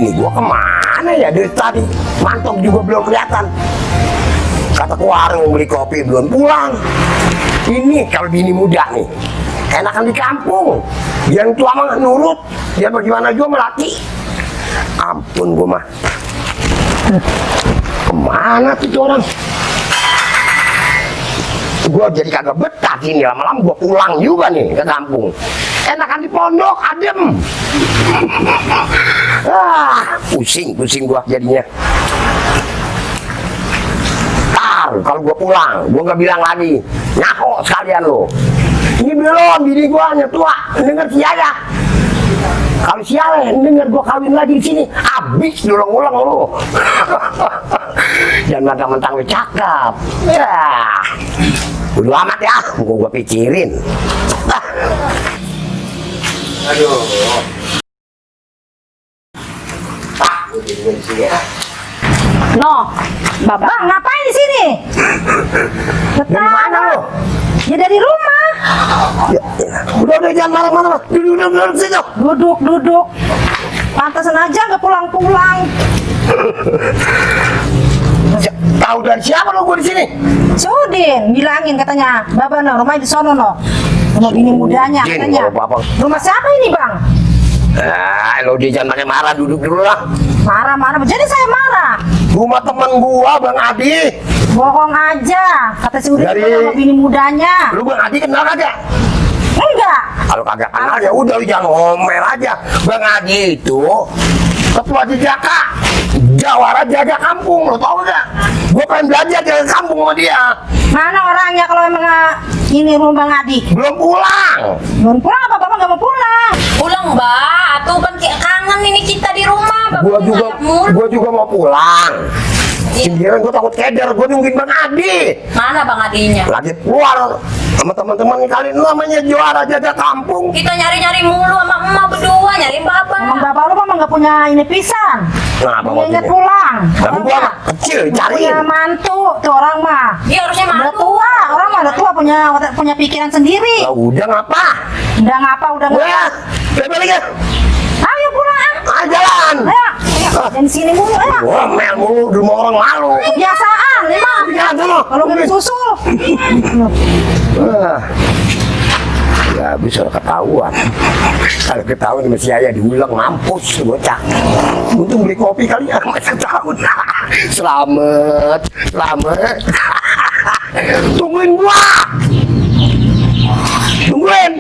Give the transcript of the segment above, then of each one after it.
bini gua kemana ya dari tadi? Mantok juga belum kelihatan. Kata ke warung beli kopi belum pulang. Ini kalau bini muda nih, enakan di kampung. Yang tua mah nurut, dia bagaimana juga melatih. Ampun gua mah. Kemana tuh orang? Gua jadi kagak betah sini, lama-lama gua pulang juga nih ke kampung. Enakan di pondok, adem. Pusing gua jadinya. Kalau gua pulang, gua nggak bilang lagi, nyako sekalian lo. Ini belum, bini gua hanya tua, denger si Yaya. Kalau si Yaya denger gua kawin lagi di sini, habis ulang-ulang lo. Jangan mentang-mentang lo cakep. Ya, udah amat ya, gua pikirin. Aduh. Gua jadi di sini ya. No, Bapak ngapain di sini? Dari mana lo? Ya dari rumah. Udah jangan marah-marah. Duduk situ. Duduk. Pantasan aja nggak pulang-pulang. Tahu dari siapa lo gua di sini? Si Udin bilangin katanya, Bapak no, rumah di sono no. Rumah bini mudanya katanya. Rumah siapa ini bang? Lo dia jangan pakai marah, duduk dulu lah. Marah, jadi saya marah. Rumah teman gua, Bang Adi. Bohong aja, kata si Udin sama bini mudanya. Lu Bang Adi kenal kagak? Enggak. Kalau kagak kenal ya udah lu jangan ngomel aja. Bang Adi itu ketua Jejaka, jawara jaga kampung, lo tau gak? Gua pengen belajar jaga kampung sama dia. Mana orangnya kalau emang ini rumah Bang Adi? Belum pulang. Belum pulang apa Bapak nggak mau pulang? Pulang Mbak, tuh kan kangen ini kita di rumah. Gua juga mau pulang. Sendirian gua takut keder, gua nungguin Bang Adi. Mana Bang Adinya? Lagi keluar sama teman-teman kalian namanya juara jaga kampung. Kita nyari-nyari mulu sama emak berdua, nyari Bapak. Emang Bapak lu mah nggak punya ini pisan. Nah, Dia ingat pulang. Tapi gua anak kecil cariin. Punya mantu tuh orang mah. Dia harusnya Udah mantu. tua, orang mah udah tua punya pikiran sendiri. Lah udah ngapa? Udah ngapa? Balik ya. Ayo pulang. Jalan. Ayo. Dan sini mulu ayo. Ngomel mulu di rumah orang malu. Kebiasaan, lima. Jalan dulu. Kalau nggak disusul. Ya bisa ketahuan. Kalau ketahuan sama si Ayah diulang mampus bocah. Untung beli kopi kali ya masa tahun. Selamat. Tungguin gua. Tungguin.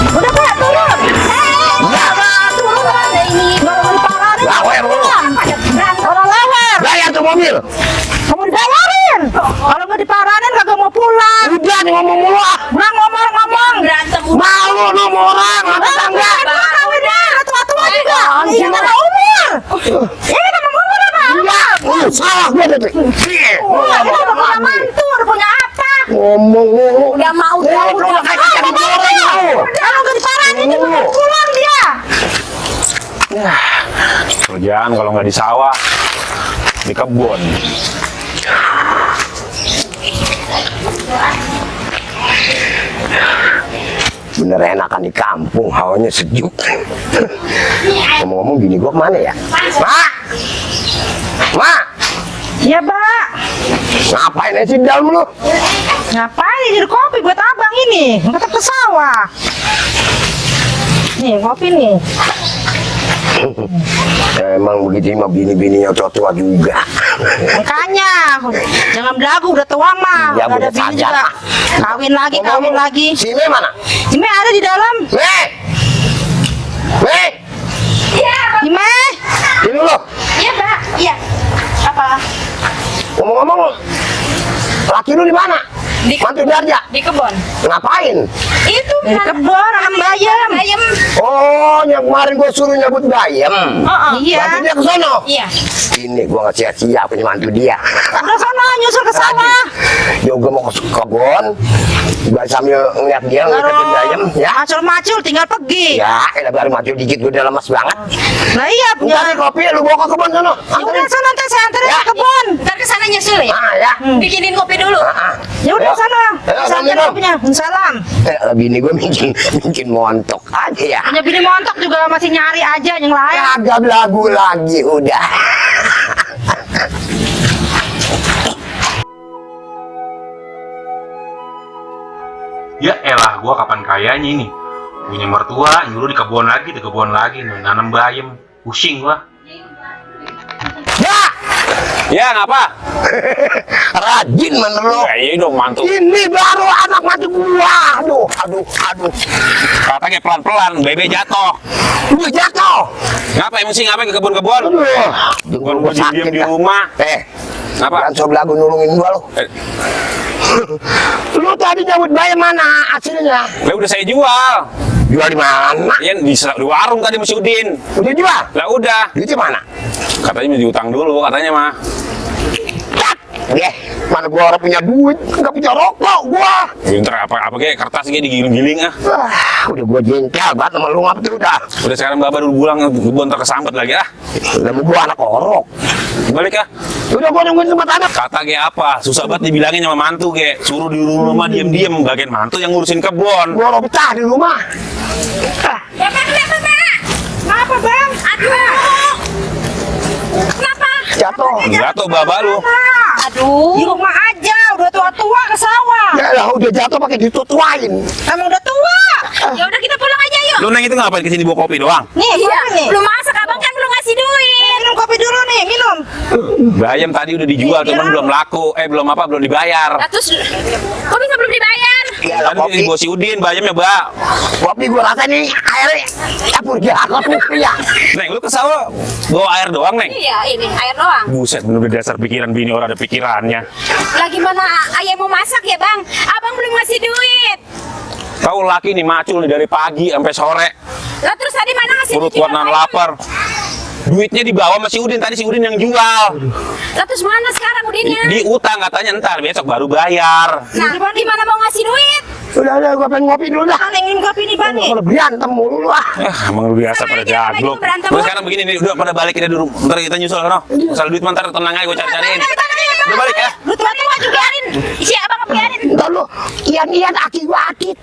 Udah Pak, turun. Turun ada ini. Baru diparahin. Lawer lu. Orang lawer. Bayar tuh mobil. Kamu dibayarin. Kalau nggak diparahin kagak mau pulang. Udah nih ngomong mulu ah. Udah ngomong. Berantem. Malu lu sama orang, sama tetangga. Kawin dah, tua-tua juga. Ini nama umur. Ini nama umur apa? Salah gua deh. Udah punya mantu, udah punya apa? Ngomong mulu. Udah mau Udah kayak cari goreng lu. Kalau nggak diparahin ini belum pulang dia. Kerjaan kalau nggak di sawah, di kebun. Bener enakan di kampung, hawanya sejuk. Ngomong-ngomong gini gua kemana ya? Mak! Iya, Pak. Ngapain aja di dalam lu? Ngapain jadi kopi buat abang ini? Nggak ke sawah. Nih, kopi nih. Emang begitu mah bini-bininya tua-tua juga. Makanya, jangan belagu, udah tua mah. Ya, Udah ada udah bini sadar. juga. Kawin lagi. Si Me mana? Ime ada di dalam. Me! Ime. Ini lu. Iya Pak, iya. Apa? Ngomong-ngomong, laki lu di mana? Mantu Darja. Di kebun. Ngapain? Itu Di kebun nanam bayam. Bayam. Oh, yang kemarin gue suruh nyebut bayam. Iya. Berarti dia ke sono. Iya. Ini gue nggak sia-sia punya mantu dia. Udah sana nyusul ke sawah. Juga mau ke kebun. Gue sambil ngeliat dia ngeliatin bayam. Ya. Macul-macul tinggal pergi. Ya, elah baru maju dikit gue udah lemas banget. Nah iya punya. Ntar nih kopi lu bawa ke kebun sono. Ya udah sana nanti saya anterin Ya. ke kebun. Ntar kesana nyusul ya. Ah, ya. Bikinin kopi dulu. Ya udah sana. Ayo, Saya anterin Bang. kopinya. Salam. Bini gue mungkin montok aja ya. Hanya bini montok juga masih nyari aja yang lain. Kagak lagu lagi udah. Ya elah, gua kapan kayanya ini? Punya mertua, nyuruh di kebun lagi, nanam bayam. Pusing gua. Ya, Ya, ngapa? rajin mana lo. Ya, iya dong, mantu. Ini baru anak mantu gua. Aduh. Katanya pelan-pelan, bebe jatuh. Gue jatuh. Ngapa emosi ngapain ke kebun-kebun? Aduh. Bukan gua diem di rumah. Ngapa? Jangan sok lagu nulungin gua lo. Eh, Lu tadi nyambut bayam mana hasilnya? Lah udah saya jual. Jual di mana? Ya di warung tadi Mas Udin. Udah jual? Lah udah. Duitnya mana? Katanya mau diutang dulu katanya mah. Mana gua orang punya duit, nggak punya rokok gua. Pinter apa kayak kertas kayak digiling-giling ah. Udah gua jengkel banget sama lu ngapa tuh udah. Udah sekarang Bapak dulu pulang kebun terkesambet lagi ah. Nama gua anak orok. Balik ah. Udah gua nungguin tempat anak. Kata kayak apa? Susah banget dibilangin sama mantu kayak suruh di rumah diem-diem bagian mantu yang ngurusin kebun. Gua orang betah di rumah. Bapak kenapa, Pak? Kenapa bang? Aduh. Kenapa? Jatuh. Jatuh Bapak lu. Aduh. Di rumah aja, udah tua-tua ke sawah. Ya lah udah jatuh pakai ditutuain. Emang udah tua. Ya udah kita pulang aja yuk. Lu neng itu ngapain kesini bawa kopi doang? Nih, Iya. makan nih. Belum masak, abang kan belum ngasih duit. Minum kopi dulu nih, minum. Bayam tadi udah dijual cuman belum laku. Belum dibayar. Lah, terus kok bisa belum dibayar? Ya lah Tadi di kopi. bos si Udin bayamnya, Mbak. Kopi gua rasa nih air campur jahat kopi ya. Neng, lu ke sawah bawa air doang, Neng? Iya, ini air doang. Buset, bener-bener dasar pikiran bini orang ada pikirannya. Lah gimana ayah mau masak ya, Bang? Abang belum ngasih duit. Tahu laki nih macul nih dari pagi sampai sore. Lah terus tadi mana ngasih Perut duit? kuat nahan lapar. Duitnya dibawa sama si Udin, tadi si Udin yang jual. Lah terus mana sekarang udinnya? Di utang katanya ntar besok baru bayar. Nah, gimana mau ngasih duit? Udah gua pengen ngopi dulu dah. Aneh minum kopi nih bang nih. Kalau berantem mulu lu ah. Emang lu biasa Sama pada aja, ngapain jaglok. kamu berantem? Udah sekarang begini nih, udah pada balik ini dulu. Ntar kita nyusul sono. Masalah duit mantar tenang aja gue cari-cariin. Udah balik ya. Lu tua-tua juga biarin. Isi abang biarin. Entar lu ian aki gua akit.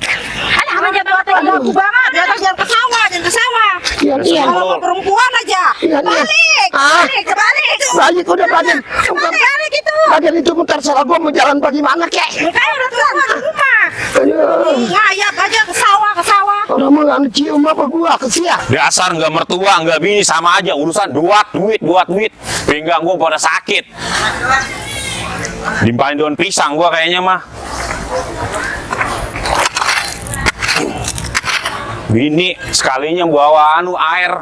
Alah, abang jangan tua-tua Ada aku banget, jangan ke sawah, jangan ke sawah. Ian. Kalau sama perempuan aja. Ian. Balik, Ah. kebalik. Balik udah bagian. Balik itu. Bagian itu bentar salah gua mau jalan bagaimana kek. Makanya udah tua di rumah. Aduh. Ngayap aja ke sawah, ke sawah. Orang mau anu cium apa gua kesia. Dasar nggak mertua, nggak bini sama aja urusan buat duit. Pinggang gua pada sakit. Dimpain daun pisang gua kayaknya mah. Bini sekalinya bawa anu air.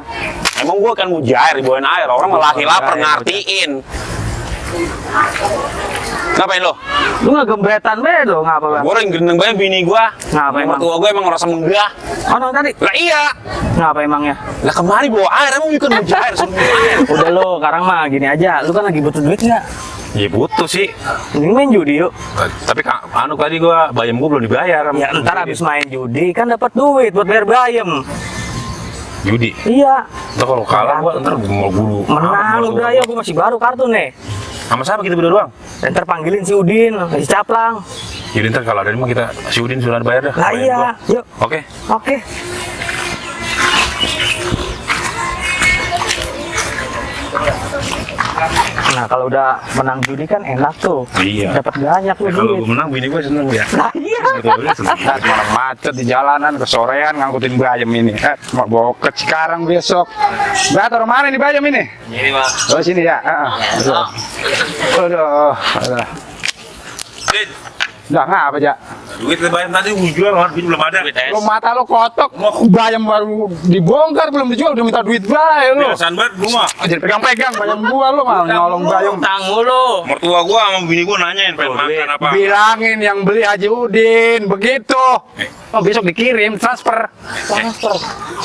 Emang gua kan mujair dibawain air, orang malah laki lapar ngartiin. Ngapain lo? Lu nggak gembretan be lo ngapa bang? Gua orang gendeng banget bini gua. Ngapa emang? Mertua gua emang ngerasa menggah. Oh no, tadi Lah iya. ngapa emangnya? Lah kemari bawa air, emang bukan mujair suruh bawa air. Udah lo, sekarang mah gini aja. Lu kan lagi butuh duit nggak? Ya butuh sih. Mending main judi yuk. Tapi anu tadi bayam gua belum dibayar. Ya ntar abis main judi kan dapat duit buat bayar bayam. Judi. Iya. Ntar kalau kalah gua ntar gua mau guru. Menang udah ya, gue masih baru kartu nih. Sama siapa kita berdua doang? Dan ntar panggilin si Udin, si Caplang. Jadi ntar kalau ada mah kita si Udin sudah bayar dah. Lah Bayar iya, gua. yuk. Oke. Oke. Nah kalau udah menang judi kan enak tuh. Iya. Dapat banyak tuh Ya, kalau duit. gua menang bini gua seneng ya. Lah iya. Nah, malam macet di jalanan kesorean ngangkutin bayam ini. Mau bawa ke Cikarang besok. Mbak, taruh mana nih bayam ini? Ini mah. Oh sini ya. Aduh. Udah ngapa aja? Duit lebaran tadi gue jual, duit belum ada. Duit Lo mata lo kotok, bayam baru dibongkar belum dijual udah minta duit bae lo. Biasaan banget lu mah. Jadi pegang-pegang bayam gua lo mau nyolong bayam. Utang mulu. Mertua gua sama bini gua nanyain pengen makan apa. Bilangin yang beli Haji Udin begitu. Oh besok dikirim transfer.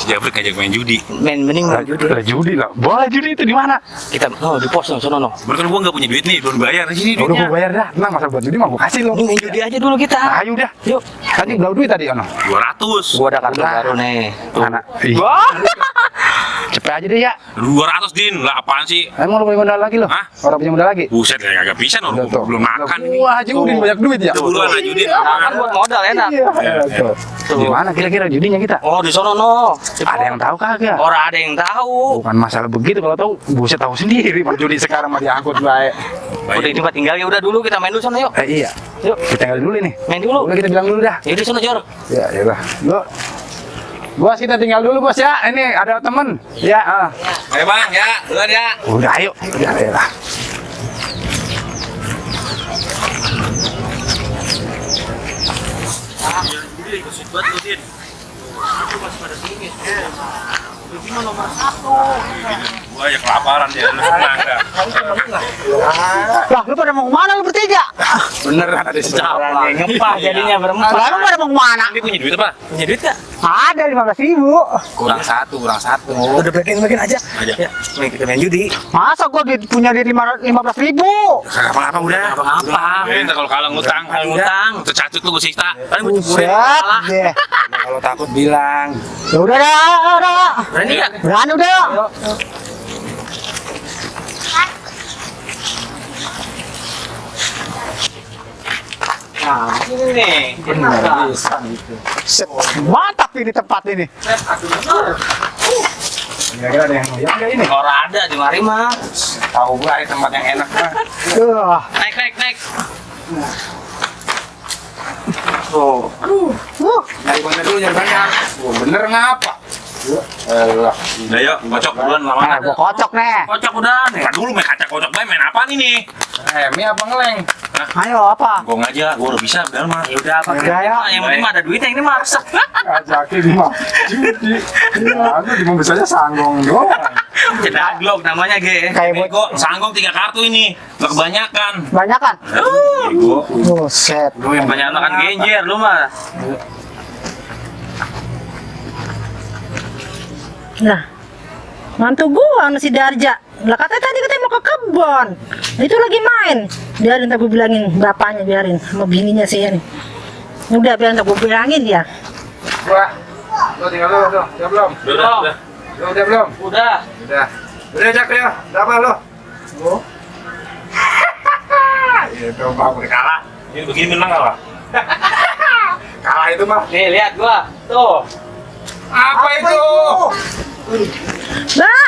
Si Jafrik ngajak main judi. Mending judi. Judi lah. Boleh judi itu di mana? Kita di pos sono no. Berarti gua nggak punya duit nih, belum bayar di sini Udah duitnya. gua bayar dah. Tenang masa buat judi mah gua kasih lo. Ini main judi aja dulu kita. Ayo udah. Yuk. Tadi berapa duit tadi ono? 200. Gua ada kartu baru nih. Tuh. Mana? Cepet aja deh ya. 200 Din, lah apaan sih? Emang lo punya modal lagi lo? Hah? Orang punya modal lagi? Buset, kagak bisa no, Udah, tuh. belum makan ini. Wah Haji Udin banyak duit ya? Buruan aja Din. Kan buat modal enak. Iya, tuh. Di mana kira-kira judinya kita? Oh, di sono no. Ada yang tahu kagak? Orang ada yang tahu. Bukan masalah begitu, kalau tahu buset tahu sendiri Pak judi sekarang mah diangkut baik. Udah di tempat tinggal ya udah dulu kita main dulu sono yuk. Iya. Yuk. Kita tinggal dulu nih. Main dulu. Udah kita bilang dulu dah. Ya di sono Jor. Ya, ya lah. Bos kita tinggal dulu bos ya. Ini ada temen. Ya. Ayo Bang, ya, duluan ya. Udah ayo. Udah ya lah. Gua ya kelaparan dia, lu senang dah. Lah, lu pada mau kemana lu bertiga? Beneran ada sejarah. Ngepah jadinya berempat. Lah, lu pada mau kemana? Dia punya duit apa? Punya duit gak? Ada 15.000. Kurang satu. Udah bagian aja. Ya, kita main judi. Masa gua punya di 15.000? Kagak apa-apa udah. Apa? Entar kalau kalah ngutang, Ngutang. tercacut lu gua siksa. Kan gue Buset kalah. deh. Kalau takut bilang. Ya udah dah. Berani gak? Berani udah. Nah, ini nih. Set. Mantap ini tempat ini. Kira-kira ada yang ngoyak nggak ini? Orang ada di mari mah. Tahu gua ada tempat yang enak mah. Naik. Tuh. Nyari banyak dulu nyari banyak. Bener ngapa? Elah. Udah yuk, kocok duluan lama. Nah, gua kocok nih. Kocok udah nih. Ntar dulu main kaca kocok bae, main apa nih? Mie apa ngeleng? Ayo apa? Gong aja, gua udah bisa udah mah. Ya udah apa? Udah, ya. Yang penting mah ada duitnya ini mah. Ajakin mah. Judi. Ya, lu di bisanya sanggong doang. Cedaglok namanya ge. Kayak buat Bego, sanggong 3 kartu ini. Nggak kebanyakan. banyak kan? Bego. Buset. Lu yang banyak makan genjer lu mah. Nah, mantu gua si Darja. Lah katanya mau ke kebon. Itu lagi main. Biarin tak gua bilangin bapaknya biarin sama bininya sih ini. Udah biarin tak gua bilangin dia. Gua. Lo tinggal dulu tuh. Udah belum? Udah. Lo udah belum? Udah. Udah. Udah Jak ya. Udah apa lo? Oh. Itu mah udah kalah. Ini begini menang apa? Kalah itu mah. Nih lihat gua. Tuh. Apa itu? Lah,